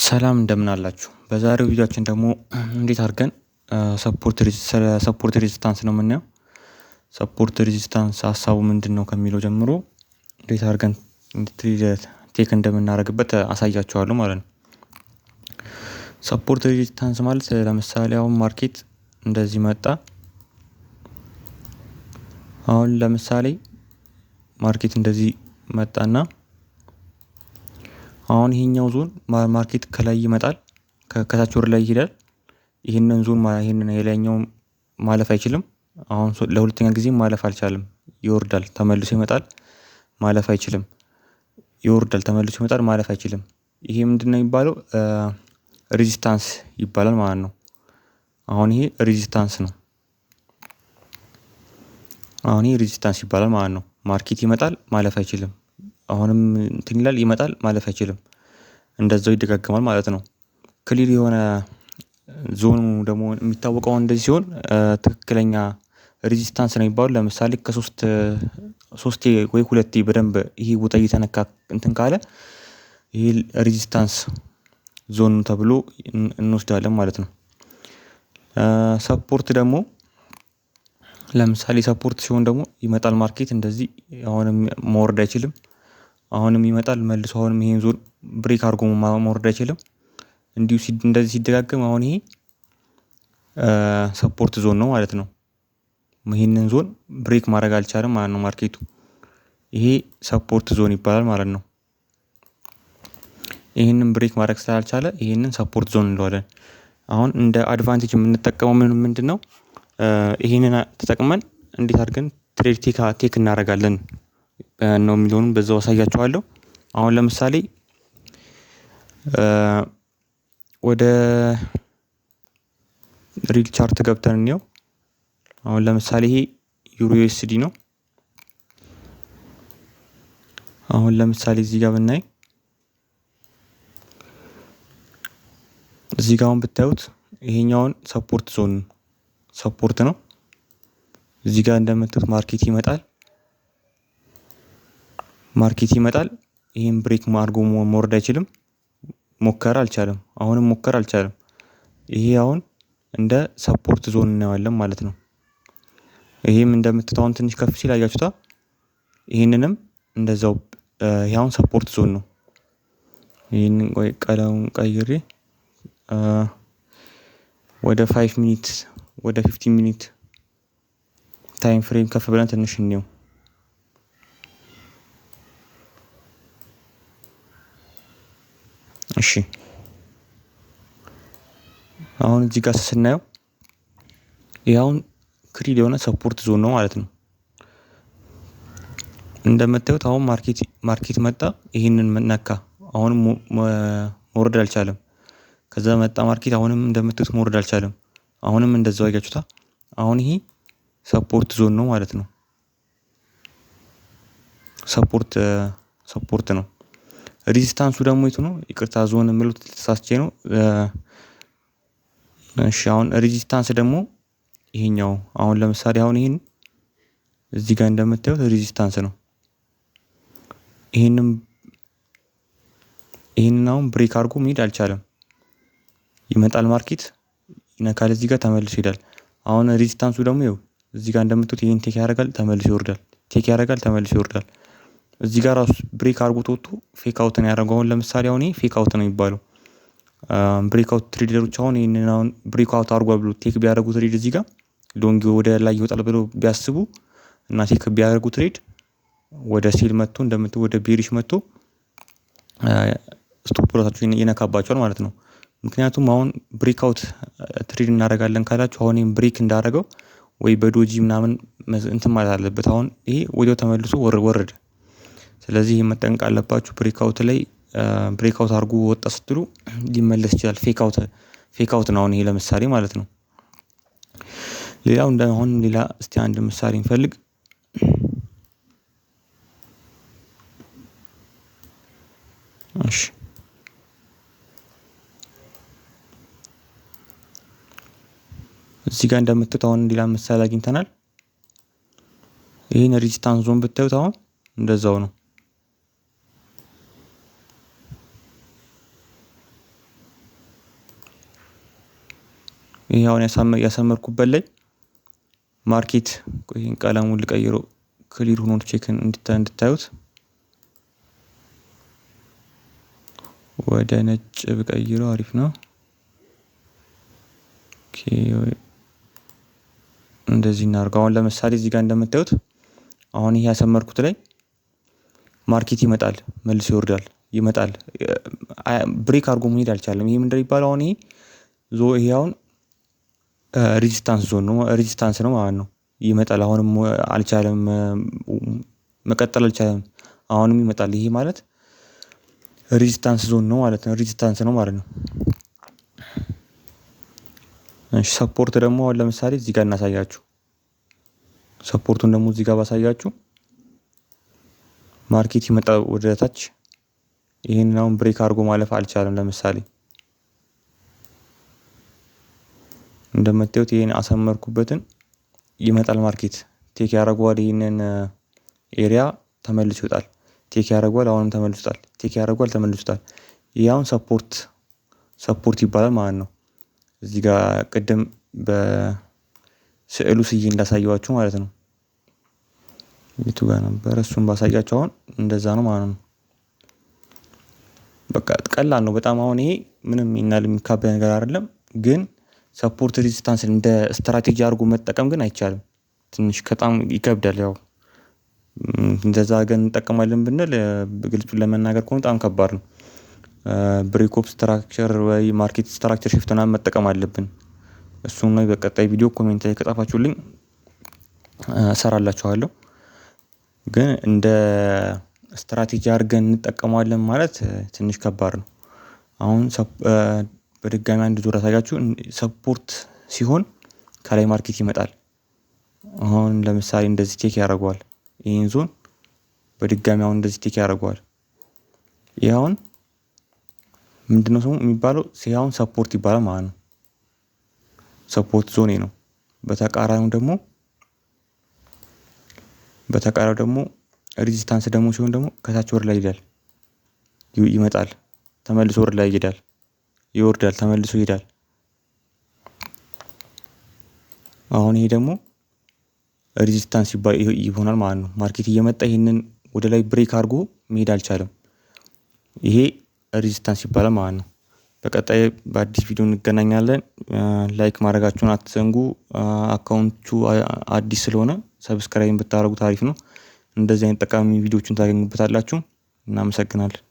ሰላም እንደምን አላችሁ? በዛሬው ቪዲዮአችን ደግሞ እንዴት አድርገን support ስለ support resistance ነው የምናየው። Support resistance ሀሳቡ ምንድነው ከሚለው ጀምሮ እንዴት አድርገን take እንደምናደርግበት አሳያችኋለሁ ማለት ነው። Support resistance ማለት ለምሳሌ አሁን market እንደዚህ መጣ። አሁን ለምሳሌ market እንደዚህ መጣና አሁን ይሄኛው zone market ከላይ ይመጣል፣ ከታች ወደ ላይ ይሄዳል። ይህንን ዞን ይህንን የላይኛው ማለፍ አይችልም። አሁን ለሁለተኛ ጊዜ ማለፍ አልቻለም፣ ይወርዳል፣ ተመልሶ ይመጣል፣ ማለፍ አይችልም። ይወርዳል፣ ተመልሶ ይመጣል፣ ማለፍ አይችልም። ይሄ ምንድነው የሚባለው? Resistance ይባላል ማለት ነው። አሁን ይሄ resistance ነው። አሁን ይሄ resistance ይባላል ማለት ነው። Market ይመጣል፣ ማለፍ አይችልም። አሁንም እንትን ይላል፣ ይመጣል፣ ማለፍ አይችልም። እንደዛው ይደጋገማል ማለት ነው። Clear የሆነ ዞኑ ደግሞ የሚታወቀው እንደዚህ ሲሆን ትክክለኛ resistance ነው የሚባለው። ለምሳሌ ከሶስት ሶስቴ ወይ ሁለቴ በደንብ ይሄ ቦታ እየተነካ እንትን ካለ ይሄ resistance zone ተብሎ እንወስዳለን ማለት ነው። Support ደግሞ ለምሳሌ support ሲሆን ደግሞ ይመጣል market እንደዚህ፣ አሁንም መውረድ አይችልም። አሁንም ይመጣል መልሶ፣ አሁንም ይሄን zone break አድርጎ መውረድ አይችልም። እንዲሁ እንደዚህ ሲደጋገም አሁን ይሄ support zone ነው ማለት ነው። ይሄንን zone break ማድረግ አልቻለም ማለት ነው market ኡ። ይሄ support zone ይባላል ማለት ነው። ይሄንን break ማድረግ ስላልቻለ ይሄንን support zone እንለዋለን። አሁን እንደ advantage የምንጠቀመው ምን ምንድነው? ይሄንን ተጠቅመን እንዴት አድርገን trade take እናደርጋለን ነው የሚለውን በዛው አሳያችኋለሁ። አሁን ለምሳሌ ወደ real chart ገብተን እንየው። አሁን ለምሳሌ ይሄ EURUSD ነው። አሁን ለምሳሌ እዚህ ጋር ብናይ፣ እዚህ ጋር አሁን ብታዩት ይሄኛውን support zone support ነው። እዚህ ጋር እንደምታዩት market ይመጣል፣ market ይመጣል። ይሄን break አድርጎ መውረድ አይችልም። ሞከረ፣ አልቻለም። አሁንም ሞከረ፣ አልቻለም። ይሄ አሁን እንደ support zone እናየዋለን ማለት ነው። ይሄም እንደምታዩት አሁን ትንሽ ከፍ ሲል አያችሁታ። ይሄንንም እንደዛው ይሄ አሁን support zone ነው። ይሄንን ቆይ ቀለሙን ቀይሬ ወደ 5 minute፣ ወደ 15 minute time frame ከፍ ብለን ትንሽ እንየው። እሺ፣ አሁን እዚህ ጋር ስናየው ይሄ አሁን clear የሆነ support zone ነው ማለት ነው። እንደምታዩት አሁን market መጣ፣ ይሄንን ነካ፣ አሁንም መውረድ አልቻለም። ከዛ መጣ market፣ አሁንም እንደምታዩት መውረድ አልቻለም። አሁንም እንደዛው አያችሁታ። አሁን ይሄ support zone ነው ማለት ነው። Support ነው። Resistance ኡ ደግሞ የቱ ነው? ይቅርታ፣ ዞን የምሉት ተሳስቼ ነው። እሺ፣ አሁን resistance ደግሞ ይሄኛው፣ አሁን ለምሳሌ አሁን ይሄን እዚህ ጋር እንደምታዩት resistance ነው። ይሄንን አሁን break አድርጎ መሄድ አልቻለም። ይመጣል market፣ ይነካል፣ እዚህ ጋር ተመልሶ ይሄዳል። አሁን resistance ኡ ደግሞ ይኸው እዚህ ጋር እንደምታዩት ይሄን take ያደርጋል፣ ተመልሶ ይወርዳል። Take ያደርጋል፣ ተመልሶ ይወርዳል። እዚህ ጋር ራሱ break አድርጎት ወጥቶ fake out ነው ያደረገው። አሁን ለምሳሌ አሁን ይሄ fake out ነው የሚባለው። Breakout trader ኦች አሁን ይሄንን አሁን breakout አድርጓል ብሎ take ቢያደርጉ trade፣ እዚህ ጋር long ወደ ላይ ይወጣል ብሎ ቢያስቡ እና take ቢያደርጉ trade፣ ወደ sell መጥቶ እንደምት ወደ bearish መጥቶ stop loss ኣችሁን ይነካባቸዋል ማለት ነው። ምክንያቱም አሁን breakout trade እናደርጋለን ካላችሁ አሁን ይሄን break እንዳደረገው ወይ በ doji ምናምን እንትን ማለት አለበት። አሁን ይሄ ወዲያው ተመልሶ ወረደ። ስለዚህ ይሄን መጠንቀቅ አለባችሁ። Breakout ላይ breakout አድርጎ ወጣ ስትሉ ሊመለስ ይችላል። Fake out ነው አሁን ይሄ ለምሳሌ ማለት ነው። ሌላው እንደ አሁን ሌላ እስቲ አንድ ምሳሌ እንፈልግ። እሺ፣ እዚህ ጋር እንደምታዩት አሁን ሌላ ምሳሌ አግኝተናል። ይህን resistance zone ብታዩት አሁን እንደዛው ነው። ይሄ አሁን ያሰመርኩበት ላይ market፣ ይሄን ቀለሙን ልቀይረው clear ሆኖ check እንድታዩት፣ ወደ ነጭ ብቀይረው አሪፍ ነው። Okay፣ እንደዚህ እናድርገው። አሁን ለምሳሌ እዚህ ጋር እንደምታዩት አሁን ይሄ ያሰመርኩት ላይ market ይመጣል፣ መልሶ ይወርዳል፣ ይመጣል። Break አድርጎ መሄድ አልቻለም። ይሄ ምንድን ይባላል? አሁን ይሄ አሁን resistance zone ነው፣ resistance ነው ማለት ነው። ይመጣል፣ አሁንም አልቻለም፣ መቀጠል አልቻለም። አሁንም ይመጣል። ይሄ ማለት resistance zone ነው ማለት ነው። Resistance ነው ማለት ነው። እሺ፣ support ደግሞ አሁን ለምሳሌ እዚህ ጋር እናሳያችሁ። Support ኡን ደግሞ እዚህ ጋር ባሳያችሁ market ይመጣ ወደ ታች፣ ይሄንን አሁን break አድርጎ ማለፍ አልቻለም። ለምሳሌ እንደምታዩት ይሄን አሰመርኩበትን ይመጣል market፣ take ያደርገዋል። ይሄንን area ተመልሶ ይወጣል። Take ያደርገዋል፣ አሁንም ተመልሶ ይወጣል። Take ያደርገዋል፣ ተመልሶ ይወጣል። ይሄ አሁን support ይባላል ማለት ነው። እዚህ ጋር ቅድም በስዕሉ ስዬ እንዳሳየዋችሁ ማለት ነው። የቱ ጋር ነበር? እሱን ባሳያችሁ አሁን እንደዛ ነው ማለት ነው። በቃ ቀላል ነው በጣም። አሁን ይሄ ምንም ይናል የሚካበድ ነገር አይደለም። ግን support resistance እንደ ስትራቴጂ አድርጎ መጠቀም ግን አይቻልም። ትንሽ በጣም ይከብዳል። ያው እንደዛ አድርገን እንጠቀማለን ብንል ግልጹን ለመናገር ከሆነ በጣም ከባድ ነው። Break of structure ወይ market structure shift ምናምን መጠቀም አለብን። እሱን ነው በቀጣይ ቪዲዮ comment ላይ ከጻፋችሁልኝ እሰራላችኋለሁ። ግን እንደ ስትራቴጂ አድርገን እንጠቀመዋለን ማለት ትንሽ ከባድ ነው። አሁን በድጋሚ አንድ ዙር አሳያችሁ። Support ሲሆን ከላይ market ይመጣል። አሁን ለምሳሌ እንደዚህ take ያደርገዋል ይሄን ዞን፣ በድጋሚ አሁን እንደዚህ take ያደርገዋል። ይሄ አሁን ምንድነው ስሙ የሚባለው? ይሄ አሁን support ይባላል ማለት ነው። Support zone ነው። በተቃራኒው ደግሞ resistance ደግሞ ሲሆን ደግሞ ከታች ወደ ላይ ይሄዳል። ይመጣል፣ ተመልሶ ወደ ላይ ይሄዳል። ይወርዳል፣ ተመልሶ ይሄዳል። አሁን ይሄ ደግሞ resistance ይሆናል ማለት ነው። Market እየመጣ ይሄንን ወደ ላይ break አድርጎ መሄድ አልቻለም። ይሄ resistance ይባላል ማለት ነው። በቀጣይ በአዲስ ቪዲዮ እንገናኛለን። Like ማድረጋችሁን አትዘንጉ። Account ኡ አዲስ ስለሆነ subscribe ብታደርጉት አሪፍ ነው። እንደዚህ አይነት ጠቃሚ ቪዲዮዎችን ታገኙበታላችሁ። እናመሰግናለን።